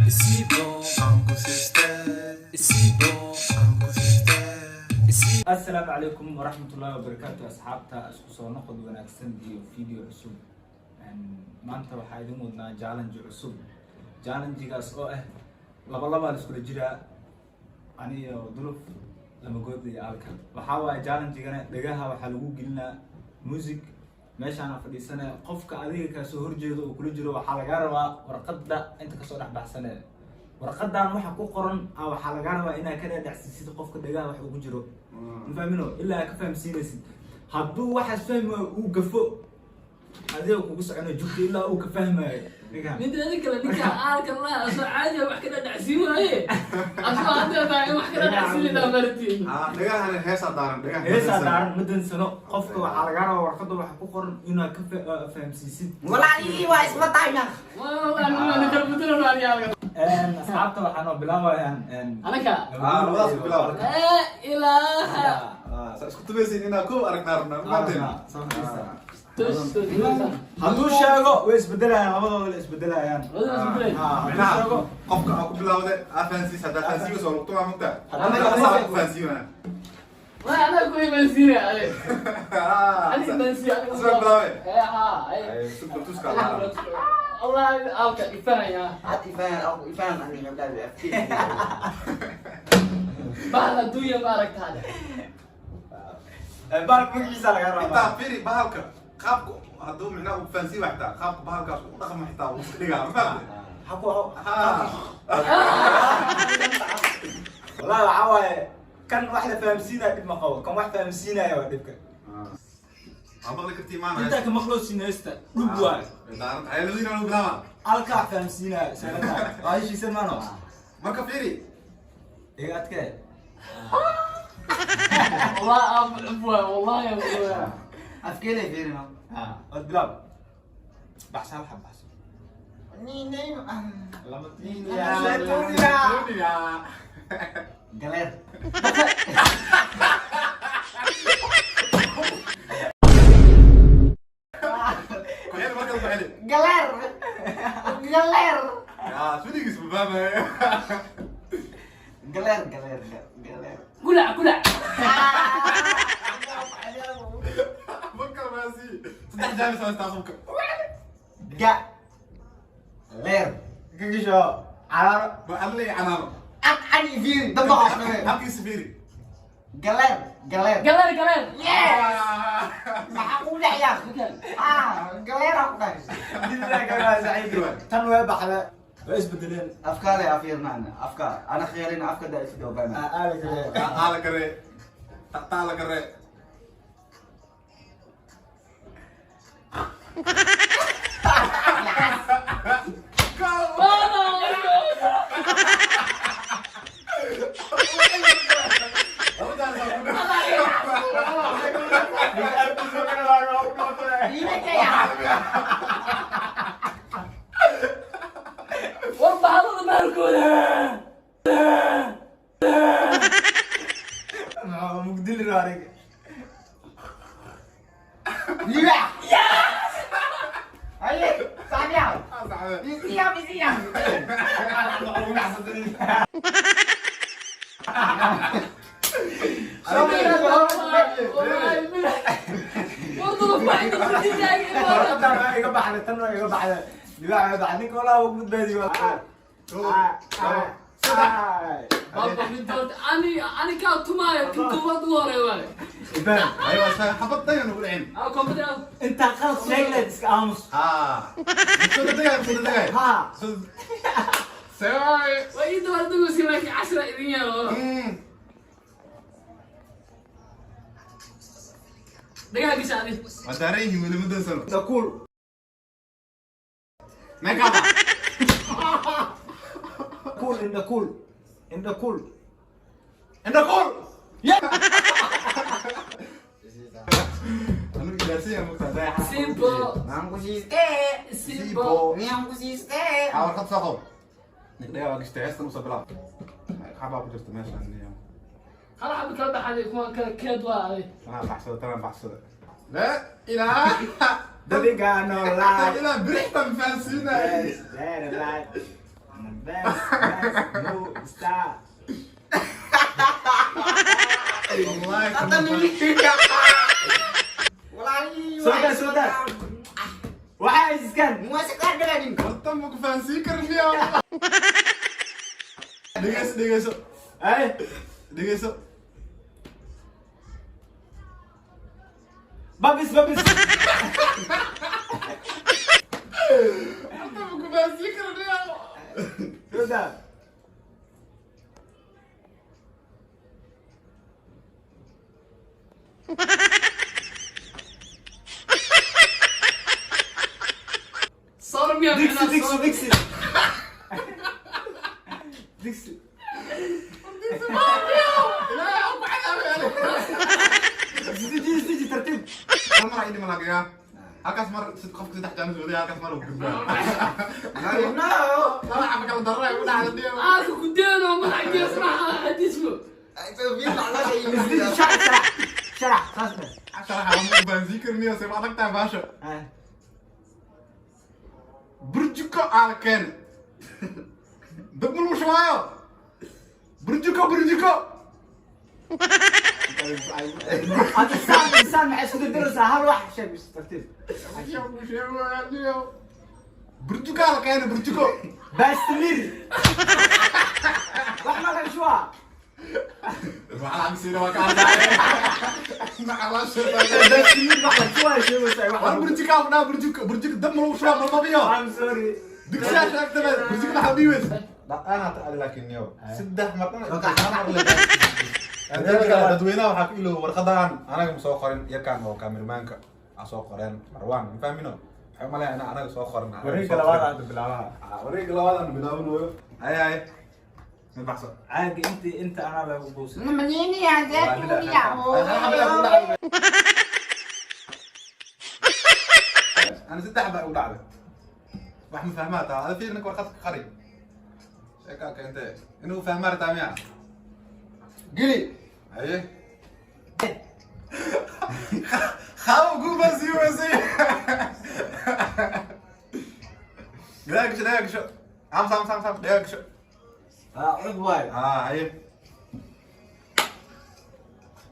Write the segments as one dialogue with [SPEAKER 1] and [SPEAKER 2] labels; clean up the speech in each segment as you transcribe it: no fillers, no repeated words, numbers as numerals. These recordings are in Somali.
[SPEAKER 1] Isibo, isibo, isibo.
[SPEAKER 2] Asalaamu calaykum waraxmatullaahi wabarakaatu, asxaabta. Isku soo noqod wanaagsan iyo video cusub. Maanta waxaa idin wadnaa challenge cusub, challenge-gaas oo ah laba labaa la iskula jiraa, aniyo Duluf, Lamagood iyo Alka. Waxaa waaye challenge-gana dhagaha waxaa lagu gelinaa music. Meeshaana fadhiisanaya qofka adiga kaasoo horjeedo oo kula jiro. Waxaa lagaa rabaa warqadda inta kasoo dhex baxsanaya, warqadan waxa ku qoran ah, waxaa lagaa rabaa inaad ka dhadhacsiisid qofka dhagaha wax ugu jiro. Ma fahmino? Ilaa aad ka fahamsiinaysid. Hadduu waxaas fahmi waayo, uu gafo, adiga kugu soconayo jugta ilaa uu ka fahmayo ninkan.
[SPEAKER 3] Midda kale, ninka aalka la asoo caadiya wax ka dhadhacsiin waaye, asoo hadda baa in wax ka dhadhacsiinayna martiin.
[SPEAKER 4] Dhagahana heesaa daaran, dhagaha.
[SPEAKER 2] Heesaa daaran, ma dansano. Qofka waxaa lagaa rabaa warqadda waxa ku qoran inaad ka fahamsiisid.
[SPEAKER 5] Walaalihii waa isma taayna.
[SPEAKER 3] Waa kala bedelan aniga.
[SPEAKER 2] Asxaabta waxaa noo bilaabayaan
[SPEAKER 3] Anaka.
[SPEAKER 4] Labadaas ku bilaab.
[SPEAKER 3] Ee ilaaha.
[SPEAKER 4] Saa isku tubaysin inaa kow aragnaa rabnaa, ma fahanteen?
[SPEAKER 2] Soo fadhiista.
[SPEAKER 3] Tus tus.
[SPEAKER 2] Hadduu sheego way isbedelayaan, labadooda la isbedelayaan.
[SPEAKER 3] Labadooda isbedelayaan.
[SPEAKER 2] Hadduu
[SPEAKER 4] Micnaha
[SPEAKER 2] sheego
[SPEAKER 4] qofka aa ku bilawde aa fahansiis, haddaa fahansiiyo soo lugtumaa mugta. Saa ku fahansiiyona.
[SPEAKER 3] Waa anaa ku imansiinaya ale. Ani imansiiya.
[SPEAKER 4] Soo bilaabe.
[SPEAKER 3] Ee ha.
[SPEAKER 4] Tuska.
[SPEAKER 3] Allah, alka ifahaya.
[SPEAKER 5] Had ifaan aku ifaan aniga gabdhaha afkeeda.
[SPEAKER 3] Bahal adduunya ma aragtaa.
[SPEAKER 2] Baalka magaciisa lagaa rabaa.
[SPEAKER 4] Intaa fiiri, bahalka qaabka hadduu micnaha uu fahansiiyo, xitaa qaabka bahalkaas u dhaqmo xitaa wuu iska dhigaa, ma fahamte?
[SPEAKER 2] Haku wallahi waxaa waaye kan wax la fahamsiinaya dhib ma qabo, kan wax fahamsiinaya waa dhibka.
[SPEAKER 4] Waa maqli kartii maana.
[SPEAKER 2] Intaa ka maqloo sinaysta dhug waaye.
[SPEAKER 4] Daaran tahay labadiina lagu bilaabaa.
[SPEAKER 2] Alka wax fahamsiinaya seelata waa heshiisan maano.
[SPEAKER 4] Marka fiiri.
[SPEAKER 2] Iga adkee.
[SPEAKER 3] والله عفوا، والله يا ابويا.
[SPEAKER 5] Afkeeda fiirino.
[SPEAKER 2] Waad bilaab, baxsa, hal xab baxso.
[SPEAKER 5] Ni ni.
[SPEAKER 2] Lama.
[SPEAKER 4] Dunia.
[SPEAKER 5] Galeer.
[SPEAKER 4] Ku xili, markale ku xili.
[SPEAKER 5] Galeer. Galeer.
[SPEAKER 4] Yaa weligiis ma fahmayo.
[SPEAKER 5] Galeer galeer galeer.
[SPEAKER 3] كلع كلع.
[SPEAKER 4] Markale fahansiiyo, saddex jaamis haystaa qofka.
[SPEAKER 5] Ga. Leer.
[SPEAKER 2] Ka gasho calaaro.
[SPEAKER 4] Ba adlay canaano.
[SPEAKER 5] Ad ani fiiri damba qofka.
[SPEAKER 4] Halkiisa fiiri.
[SPEAKER 5] Galeer galeer.
[SPEAKER 3] قلال قلال.
[SPEAKER 5] Yes. Maxaa kugu dhacayaa? Ah, galeer aa ku dhahay.
[SPEAKER 2] Tan way baxda, way isbedeleen.
[SPEAKER 5] Afkaale afirnaan afka ana khiyarina afka da isu dhawbana.
[SPEAKER 2] Aala kale.
[SPEAKER 4] Taala kare, taala kare.
[SPEAKER 3] واربع هذا مالكونا.
[SPEAKER 2] Mugdili aniga.
[SPEAKER 5] Libax. Haye, saaxiib. Bisiya bisiya.
[SPEAKER 2] Tan waa iga baxday, tan waa iga baxday, libaax waa baxday ninka walaa ugu badbaadiyo.
[SPEAKER 3] أنا كاتمايا كنت ودوري واي.
[SPEAKER 4] Aywa, xabad dayan ugu dhicin.
[SPEAKER 2] Intaa qalad sheegi lahayd, iska aamus.
[SPEAKER 4] Soo degay, soo degay.
[SPEAKER 2] Ha.
[SPEAKER 4] Soo
[SPEAKER 3] وإنت برضو سمعك 10 ريال. دقيقة قشاني.
[SPEAKER 4] Waa daaran yihiin weli, muddo sano.
[SPEAKER 2] Dakuul.
[SPEAKER 4] Meeqaba?
[SPEAKER 2] Kuul, indha kuul, indha kuul.
[SPEAKER 4] Indha kuul. Anigu ilaasiya mugtaa.
[SPEAKER 3] Simbo.
[SPEAKER 5] Maxaan ku siistee?
[SPEAKER 3] Simbo.
[SPEAKER 5] Miyaan ku siistee?
[SPEAKER 4] Aa, warqad soo qabo. Nigdhaga waa gashtay, heestan usoo bilaab. Xabaa ku jirta meeshan iyo
[SPEAKER 3] Hal xabo kala baxay kuwa kala keed waa.
[SPEAKER 4] Tanaa baxsada, tanaa baxsada. La ilaaha.
[SPEAKER 2] Dabiga noolaa.
[SPEAKER 4] Ilaa birixtan fahansiinaya.
[SPEAKER 2] Yes, that alive. Best, best, no star.
[SPEAKER 4] Wallahi.
[SPEAKER 5] Hadda walahi.
[SPEAKER 2] Soo daa, soo daa. Waxaa iskan.
[SPEAKER 5] Muwaasiq argaladin.
[SPEAKER 4] Horta ma ku fahansiin karin miya? Dhegeyso, dhegeyso.
[SPEAKER 2] Ay.
[SPEAKER 4] Dhegeyso.
[SPEAKER 2] Babis, babis.
[SPEAKER 4] Horta ma ku fahansiin karin miya?
[SPEAKER 2] Soo daa.
[SPEAKER 3] Soor miyaa
[SPEAKER 2] Digsi,
[SPEAKER 3] micnaa
[SPEAKER 2] digsi,
[SPEAKER 3] soor?
[SPEAKER 2] digsi. Digsi.
[SPEAKER 4] Ilaahay ha ku cadaabay adiga.
[SPEAKER 2] Isdeji, isdeji, tartiib.
[SPEAKER 4] Hal mar ay dhiman lagayaa. Halkaas mar qofka saddex jaanis wadaya, halkaas mar uu gudbaa.
[SPEAKER 5] No.
[SPEAKER 4] Laba xaba kala darro ay u dhacda dhiyo.
[SPEAKER 3] Aalka ku deeno madax geesmaha hadiisku.
[SPEAKER 2] Isdeji, sharax, sharax. Sharax, saas dheh.
[SPEAKER 4] Sharaxa ma ku fahansiin karin miya? See ma adag tahay baasha.
[SPEAKER 2] Ah.
[SPEAKER 4] Burjiko aa la keenay. Dab ma lagu shubaayo? Burjiko, burjiko.
[SPEAKER 2] Hadda saan, saan maxay isku dirdiraysaa? Hal wax sheeg bis, tartiib.
[SPEAKER 4] Burjiko aa la keenay, burjiko.
[SPEAKER 2] Baastamir. Wax ma laga shubaa?
[SPEAKER 4] Waxaa la cabsiina waa ka arkaaya.
[SPEAKER 2] Baastamir wax la shubaa sheegaysaa, wax
[SPEAKER 4] War
[SPEAKER 2] lagu-
[SPEAKER 4] burjiko aa ku dhaha, burjiko, burjiko dab ma lagu shubaa, ma babiyo?
[SPEAKER 2] I'm sorry.
[SPEAKER 4] Digsiyaa sheegtay, burjiko maxaa dhiibaysa? Dhaqaana ta laakiin yow. Saddex mar dhan dadweynaha waxaa ku ilow warqadahan anaga ma soo qorin, yarkan oo kaamirmaanka aa soo qoreen Marwaan, ma fahmino, waxay umaleeyaa inaa anaga soo qorin.
[SPEAKER 2] Wareegga labaad aad bilaabaha.
[SPEAKER 4] Wareegga labaad aan bilaabanayo. Hay hay, mid baxso.
[SPEAKER 2] Caaga inta inta anaa lagu buusin.
[SPEAKER 4] Ana saddex baa igu dhacday, wax ma fahmaa taa? Ada fiir, ninka warqad ka qari sheekaa keentee inuu fahmaa rataa miya?
[SPEAKER 5] Geli.
[SPEAKER 4] Haye, خاو قوم سي وسي دقيقة شو، دقيقة شو، عم سام سام سام، دقيقة شو.
[SPEAKER 5] Ah, cud waay.
[SPEAKER 4] اه هي.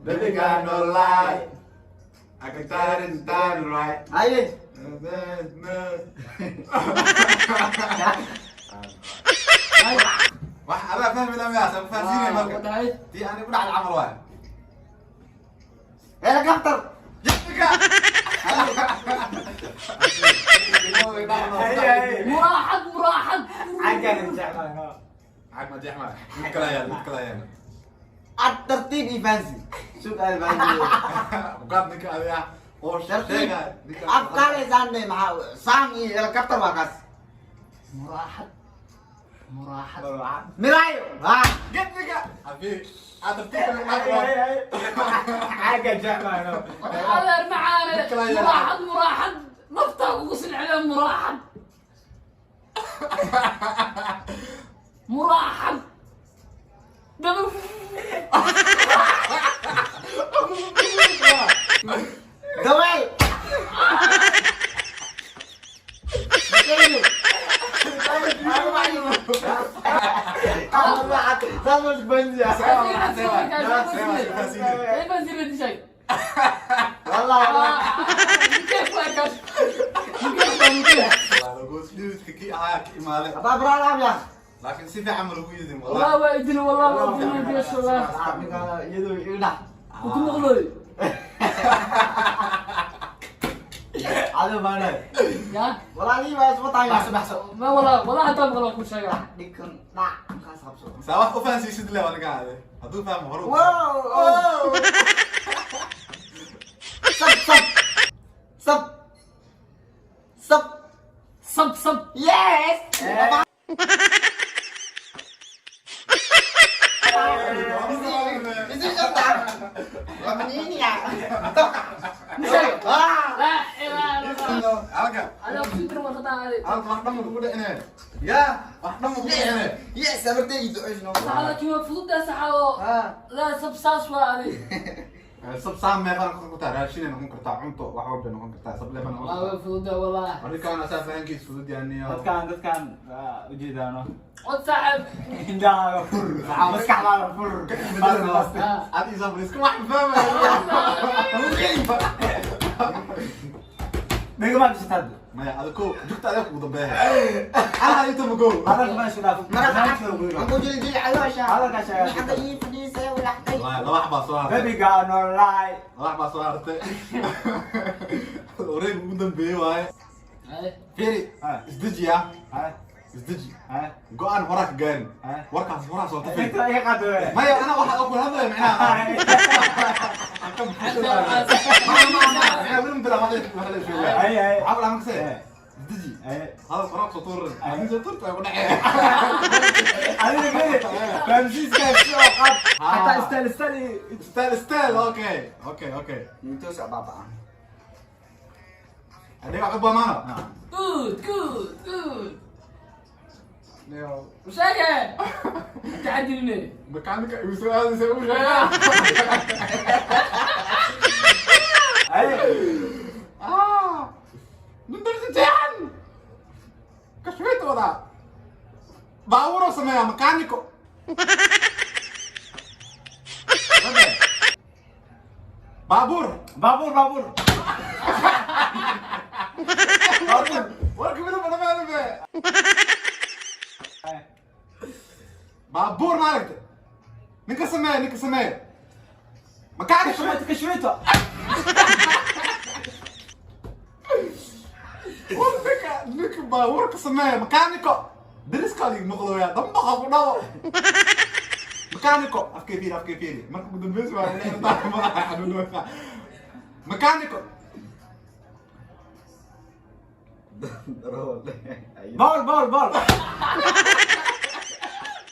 [SPEAKER 4] Baby got no lie. I can tell it's done right.
[SPEAKER 5] Haye.
[SPEAKER 4] wax adaa fahmi lama yaa fahansiinaya marka
[SPEAKER 3] Dhahay.
[SPEAKER 4] tii ani ku dhacday camal waay.
[SPEAKER 5] Helicopter.
[SPEAKER 4] Jessica.
[SPEAKER 3] Muraaxad, muraaxad.
[SPEAKER 2] Caagaan jeclaan.
[SPEAKER 4] Cag ma jeexma, mid kale ayaa, mid kale ayaa.
[SPEAKER 5] Ad tartiib ii fahansi. Sug aad fahansi.
[SPEAKER 4] Ugaad ninka adiga oo
[SPEAKER 5] Tartiib.
[SPEAKER 4] sheegaya ninka.
[SPEAKER 5] Afkaale saan dhe maxaa saan iyo helicopter waa kaas.
[SPEAKER 3] Muraaxad, muraaxad.
[SPEAKER 5] Miraayo. Ah.
[SPEAKER 4] Get ninka abi aad tartiib kale
[SPEAKER 2] Caagaan jeclaan.
[SPEAKER 3] Adeer macaane, muraaxad, muraaxad, naftaa kugu silcida, muraaxad, muraaxad daba.
[SPEAKER 5] Daweel. Saas ma isku fahansi.
[SPEAKER 3] Sheeg.
[SPEAKER 5] Wallahi.
[SPEAKER 3] Kayf waa kaas, kayf waa kayf.
[SPEAKER 4] Kii ahaa ka imaaday.
[SPEAKER 5] Abaa baraalaam yaa.
[SPEAKER 4] Laakiin si fiican ma lagu yidin.
[SPEAKER 3] والله waa idil, والله waa idil bees, والله.
[SPEAKER 5] Iyadoo iga dhax.
[SPEAKER 3] Ku maqlooy.
[SPEAKER 5] Adiga maana.
[SPEAKER 3] Ya.
[SPEAKER 5] Walaalihii baa isma tahay.
[SPEAKER 4] Baxso, baxso.
[SPEAKER 3] Ma walaa, walaa, hataa maqlo ku sheega.
[SPEAKER 5] Dhikan dhac kaas qabso.
[SPEAKER 4] Saa wax u fahansiisid le waa ninka ade hadduu fahmo horu.
[SPEAKER 5] Wow. Sab sab. Sab. Sab.
[SPEAKER 3] Sab sab.
[SPEAKER 5] Yes. Isi shanta. Lamaninia.
[SPEAKER 3] Misheeg.
[SPEAKER 5] Ah.
[SPEAKER 3] Laa ilaaha illa Allah.
[SPEAKER 4] Halka.
[SPEAKER 3] Adaa ku dir warqadaa adi.
[SPEAKER 4] Halka wax dhan ma kugu dhicine ya, wax dhan ma kugu dhicine.
[SPEAKER 5] Yes, abartay duceysno.
[SPEAKER 3] Saxada kiwa fududaa saxawo.
[SPEAKER 5] Ah.
[SPEAKER 3] Laa, sab saas waa adi.
[SPEAKER 4] Sab saam meeqa noqon kartaa, raashin ay noqon kartaa, cunto wax walba ay noqon kartaa, sab leba noqon
[SPEAKER 3] Waa
[SPEAKER 4] kartaa.
[SPEAKER 3] fududa wallah.
[SPEAKER 4] Arrinkan asaa fahankiis fudud yahay.
[SPEAKER 2] Dadkaan waa ujeedaano.
[SPEAKER 3] Cod saaxib.
[SPEAKER 2] Indhahaaga fur, maskaxdaada fur.
[SPEAKER 4] Aad isa fariiska wax fahmaya.
[SPEAKER 2] Dhegama gashat hadda.
[SPEAKER 4] Maya, ada ko jugta adaa kugu dambeeya. Anaa inta mago.
[SPEAKER 2] Hadalka meesha dhaaf.
[SPEAKER 5] Aku jil-jil caloosha.
[SPEAKER 2] Hadalka sheega.
[SPEAKER 5] Xagga ii fadhiisay walaxday.
[SPEAKER 4] Wallahi laba xabaa soo hartay.
[SPEAKER 2] Baby got no lie.
[SPEAKER 4] Laba xabaa soo hartay. Wareeg ugu dambeeyay waaye.
[SPEAKER 3] Ay.
[SPEAKER 4] Fiiri,
[SPEAKER 2] Ah.
[SPEAKER 4] isdeji ah,
[SPEAKER 2] Ah,
[SPEAKER 4] isdeji.
[SPEAKER 2] ah,
[SPEAKER 4] Go'aan horaa ka gaarin.
[SPEAKER 2] ah.
[SPEAKER 4] Warkaas horaa soo tafin.
[SPEAKER 2] Inta iga qaado.
[SPEAKER 4] Maya, ana waxa ku hadlaya macnaha. Macnaha weli muddo wax la sheegay.
[SPEAKER 2] Ay, ay.
[SPEAKER 4] Waxaa la makasay.
[SPEAKER 2] Eh.
[SPEAKER 4] Isdeji.
[SPEAKER 2] Eh.
[SPEAKER 4] Hadal horaa soo tuurin. Hadii soo tuurto way ku dhaceen.
[SPEAKER 2] Adiga mele fahamsiiska si oo qaad. Xataa style style.
[SPEAKER 4] Style style, okay. Okay, okay.
[SPEAKER 5] Intuu soo baabaa.
[SPEAKER 4] Adiga cubba maana.
[SPEAKER 3] Good, good, good.
[SPEAKER 4] Neo.
[SPEAKER 3] Sheege. Tacadilne.
[SPEAKER 4] Makaanka igu soo aadaysa u sheegaa.
[SPEAKER 2] Ay.
[SPEAKER 4] Ah. Nin jeexan. Kashweet wadaa. Baabuur sameeyaa makaaniko. Baabuur.
[SPEAKER 2] Baabuur, baabuur.
[SPEAKER 4] Baabuur. Warka midab dhammaan be. Baabuur ma aragtay? Ninka sameeya, ninka sameeya. Makaaniko.
[SPEAKER 2] Kashweeto, kashweeto.
[SPEAKER 4] War ninka baabuurka sameeya makaaniko. Dariska adiga maqlooyaa dambaqa ku dhawo. Makaaniko afkee fiiri, afkee fiiri. Marka ugu dambeysa waa leedahay madaxa xanuunaysa. Makaaniko.
[SPEAKER 2] Bool, bool, bool.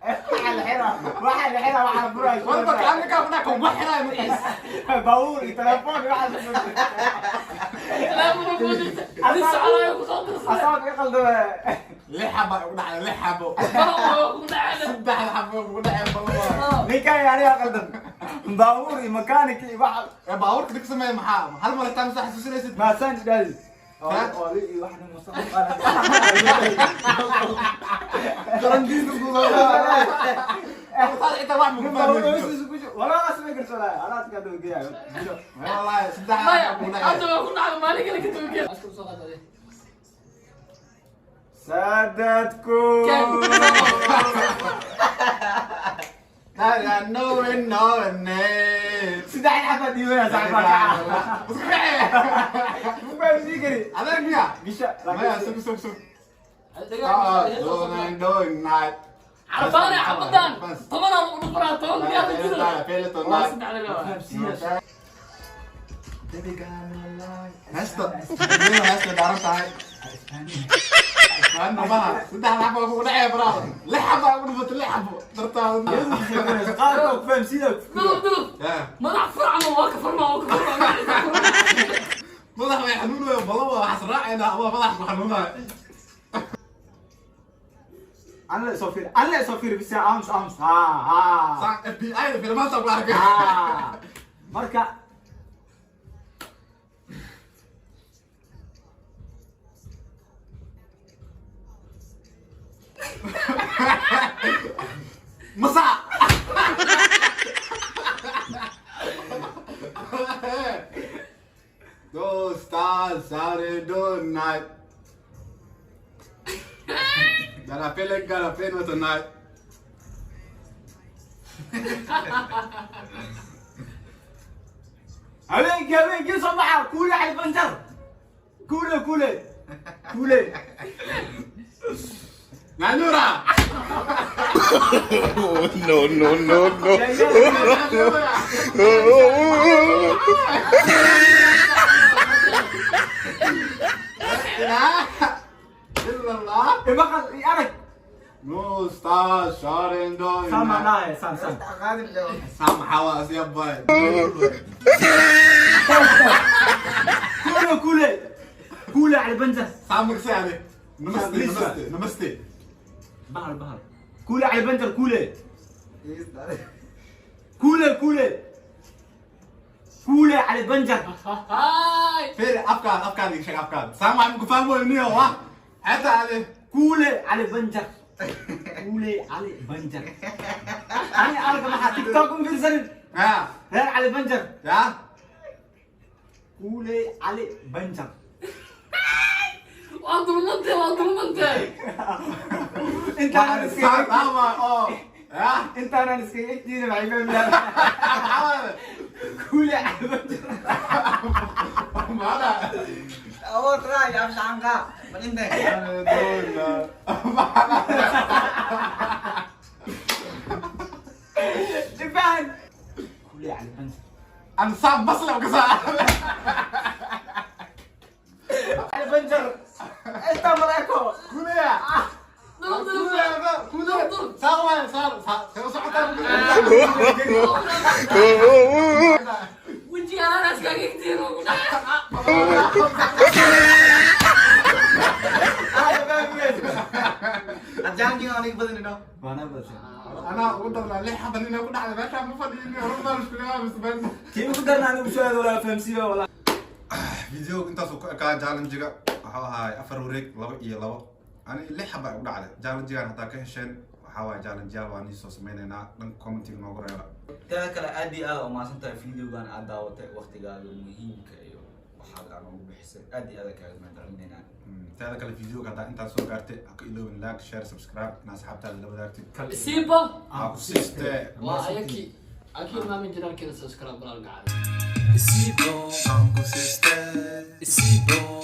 [SPEAKER 2] Waxa la xiraa, waxa la xiraa, waxa la furaa.
[SPEAKER 4] War makaaniko ku dhaco wax xiraay markiis.
[SPEAKER 2] Baabuur iyo telefoon iyo waxaas.
[SPEAKER 3] Telefoon ku jirta. Adi soconayo ku soo dirsan.
[SPEAKER 2] Asaab iga qaldame.
[SPEAKER 4] Lix xabo ay ugu dhacday, lix xabo.
[SPEAKER 3] Ku dhacay.
[SPEAKER 4] Saddex xabo ugu dhacay ballan.
[SPEAKER 2] Ninkaan aniga qaldan. Baabuur iyo makaanik iyo waxa.
[SPEAKER 4] Ee baabuurka ninka sameeya maxaa? Hal mar xitaa ma soo xasuusinaysid?
[SPEAKER 2] Maasaan idhaahdi.
[SPEAKER 4] Ha? Qarandiisa ku soo dhacay. Xitaa wax ma ku fahmaysid. Wallahi saddex
[SPEAKER 3] Maya,
[SPEAKER 4] xabo ugu dhacay.
[SPEAKER 3] hadda waa ku dhacday maalin kale ka dabagel. Asku soo qaad.
[SPEAKER 2] Sadadku.
[SPEAKER 4] No, no, no.
[SPEAKER 2] Saddex xabad dhiibanaya saaxiibka.
[SPEAKER 4] Isku kacay.
[SPEAKER 2] Muxuu sii kari?
[SPEAKER 4] Adeeg miya?
[SPEAKER 2] Bisha.
[SPEAKER 4] Maya, sug, sug, sug. Ah, doonay, doonay.
[SPEAKER 3] Carbaana xabadan. Tobanaa lagu dhufanaa, toban miyaa la jiro. Waa saddex laga waa.
[SPEAKER 4] Heesta, heesta daaran tahay. Isfahan maha. Saddex xabo kugu dhacaya brother. Lix xabo ugu dhufatay, lix xabo. Dartaada.
[SPEAKER 2] Qaarkood fahamsiina.
[SPEAKER 3] Duluf, duluf.
[SPEAKER 4] Yeah.
[SPEAKER 3] Madax furcama waa ka furmaa, waa ka furmaa.
[SPEAKER 4] Madax way xanuunaya, balan waa waxas raacayna ama madax ku xanuunaya.
[SPEAKER 2] Anla soo fiir. Anla soo fiir bisa ams ams. Ha ha.
[SPEAKER 4] Saan FBI da filmaanta ku arkay.
[SPEAKER 2] Ha. Marka
[SPEAKER 4] Masa. Those stars are in night. That I feel like got a pain with tonight.
[SPEAKER 2] Habeenkii habeenkii soo baxa kuule xal banjar. Kuule kuule. Kuule.
[SPEAKER 4] Nanura.
[SPEAKER 1] No, no, no, no.
[SPEAKER 4] La illallah.
[SPEAKER 2] Imaqal i arag.
[SPEAKER 4] No stars shining down.
[SPEAKER 2] Sama naay sam sam.
[SPEAKER 4] Sam hawas ya boy.
[SPEAKER 2] Kuule kuule. Kuule على البنجر.
[SPEAKER 4] Sam maksay Namaste,
[SPEAKER 2] Please,
[SPEAKER 4] namaste, namaste.
[SPEAKER 2] بحر بحر. كوله على البنجر كوله. كوله كوله.
[SPEAKER 5] Kuule Cali Banjar.
[SPEAKER 3] Haay.
[SPEAKER 4] Fiiri, afkaada, afkaada ii sheeg, afkaada saan wax maku fahmoyo niyo wa xetaa ade.
[SPEAKER 5] Kuule Cali Banjar, Kuule Cali Banjar. Ani arka maxaa TikTok un fiirsanin.
[SPEAKER 4] Ya.
[SPEAKER 5] Reer Cali Banjar.
[SPEAKER 4] Ya.
[SPEAKER 5] Kuule Cali Banjar.
[SPEAKER 3] Waa dulmantee, waa dulmantee.
[SPEAKER 5] Intaanan iskaga
[SPEAKER 4] saan waa oo ya.
[SPEAKER 5] Intaanan iskaga egtiina maxay fahmayaan?
[SPEAKER 4] Maxaa waaye?
[SPEAKER 5] Kuule Cali Banjar.
[SPEAKER 4] Maada.
[SPEAKER 2] Awood raay afshaanka malinte.
[SPEAKER 4] Maada.
[SPEAKER 5] Jibaan Kuule Cali Banjar.
[SPEAKER 4] Aan saan basle kasaa.
[SPEAKER 5] Cali Banjar intaa maleeko.
[SPEAKER 4] Kuleya.
[SPEAKER 3] Dulum dulum.
[SPEAKER 4] Kuleya, kuleya, saan waaye, saan saan see u socotaa?
[SPEAKER 3] Wejiga ananaas kaaga egtiin ugu dhacay.
[SPEAKER 2] Ajaankiga aniga badanino.
[SPEAKER 5] Waana badsan.
[SPEAKER 4] Anaa ugu darnaa, lix xaba nina ku dhacday meeshaan ma fadhiyin, horumar isku leeyahay.
[SPEAKER 2] Kii ugu darna anigu soo aado walaa fahamsiiyo walaa.
[SPEAKER 4] Video intaasuu ku ekaa. Challenge-ga waxuu ahaay afar wareeg, laba iyo labo. Ani lix xaba ay u dhacday. Challenge-gan haddaa ka hesheen, waxaa waaye challenge-yaal waa nii soo sameynaynaa. Dhanka commentiga noogu reeba.
[SPEAKER 2] Teeda kale, aad iyo aad umahadsan tahay videogan aad daawatay, waqtigaaga muhiimka iyo waxaad aan ugu bixisay, aad iyo aad kaaga mahadcelinaynaa.
[SPEAKER 4] Teeda kale, videoga haddaa intaas soo gaartay, ha ka iloobin like, share, subscribe in asxaabtaada la wadaagtid.
[SPEAKER 3] Siiba.
[SPEAKER 4] Ha ku siistee.
[SPEAKER 3] Waa ayakii akii maamin janaalkeena subscribe walaal gacan.
[SPEAKER 4] Aan ku siistee.